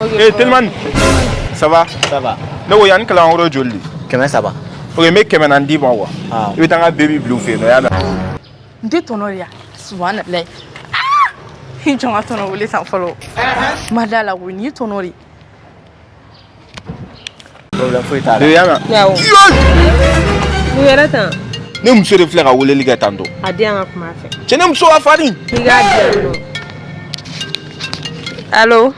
Eh, Telimani, ça va? Ça va. Ne ko yan ni Kalabankɔrɔ joli de? 300. Ok, n bɛ 400 d'i ma quoi. Ah. I bɛ taa n ka baby bila u fɛ yen nɔ, i y'a mɛn? N tɛ tɔnɔ de ya subahanallahi. Ah! I jɔ n ka tɔnɔ wele san fɔlɔ. N ma da la koyi, nin ye tɔnɔ de ye. Problème foyi t'a la. Baby, i y'a mɛn? Awɔ. Mun yɛrɛ tan? Ne muso de filɛ ka weleli kɛ tantôt. A di yan ka kuma a fɛ. Cɛ, ne muso ka farin. I k'a di yan nɔ. Allo?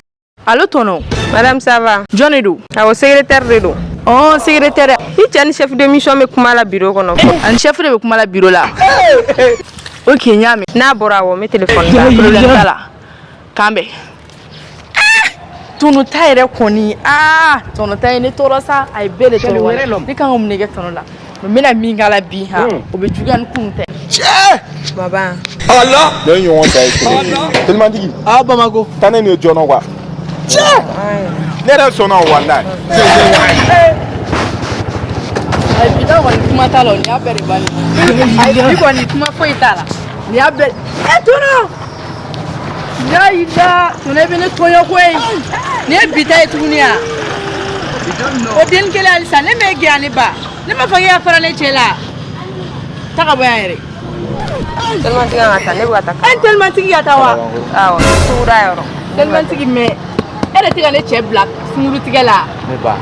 Allo tɔnɔ. Madame, ça va? Jɔn de don? Awɔ, secrétaire de don. Ɔn, secrétaire. I cɛ ni chef de mission bɛ kuma la bureau kɔnɔ. Ani chef de bɛ kuma la bureau la. Ok, n y'a mɛn. N'a bɔra, awɔ, n bɛ téléphone ta. Problème t'a la. K'an bɛn. Tɔnɔ ta yɛrɛ kɔni, aa, tɔnɔ ta ye ne tɔɔrɔ sa, a ye bɛɛ de tɔɔrɔ walayi. Ne kan ka mun de kɛ tɔnɔ la? Mais n bɛna min k'a la bi han, o bɛ juguya ni kunun tɛ. Cɛ! Baba. Ne ɲɔgɔn ta ye kelen ye. Telimantigi. Ah, Bamako. Taa ne nin ye joona quoi. Cɛ! Ne yɛrɛ sɔnna o walayi. Ayi, bi ta kɔni kuma t'a la o, nin y'a bɛɛ de bannen ye. Ayi, bi kɔni kuma foyi t'a la. Nin y'a bɛɛ. E tɔnɔ! Yayida, tɔnɔ e bɛ ne tɔɲɔ koyi. Nin ye bi ta ye tuguni ya. O denni kelen halisa, ne m'e gɛn ne ba. Ne m'a fɔ k'e ka fara ne cɛ la. Taa ka bɔ yan yɛrɛ. Telimantigi kan ka taa, ne bɛ ka taa. E telimantigi ka taa wa? Awɔ, suguda yɔrɔ. Telimantigi mɛ e de tɛ ka ne cɛ bila sunkurutigɛ la. Ne ba,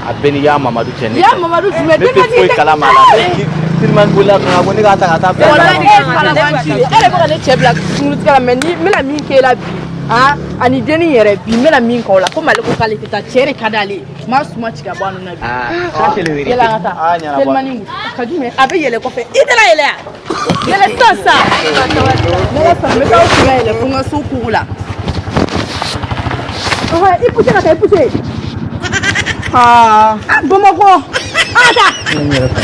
a bɛɛ ni y'a Mamadu cɛ ne. Ya Mamadu jumɛn? Ne tɛ foyi kalama a la. Telimani bolila kan ko ne k'a ta ka taa bila. Walayi e ye kalabanci de ye. E de bɛ ka ne cɛ bila sunkurutigɛ la, mɛ ni n bɛna min k'e la bi han, ani dennin yɛrɛ bi, n bɛna min k'o la, komi ale ko k'ale tɛ taa, cɛ de ka d'ale ye. N b'a suma ci ka bɔ a nɔ na bi. Ah, ça c'est le vérité. Yɛlɛ an ka taa. Ah, ɲɛnabɔ. Telimani ka jumɛn a bɛ yɛlɛ kɔfɛ, i tɛna yɛlɛ yan. Yɛlɛ sisan sisan. Ne ka san, n bɛ taa aw kun ka yɛlɛ fo n ka so kogo la. Ɔhɔ, i poussé ka taa, i poussé. Ah. Ah, Bamakɔ. An ka taa. Ne yɛrɛ fɛ.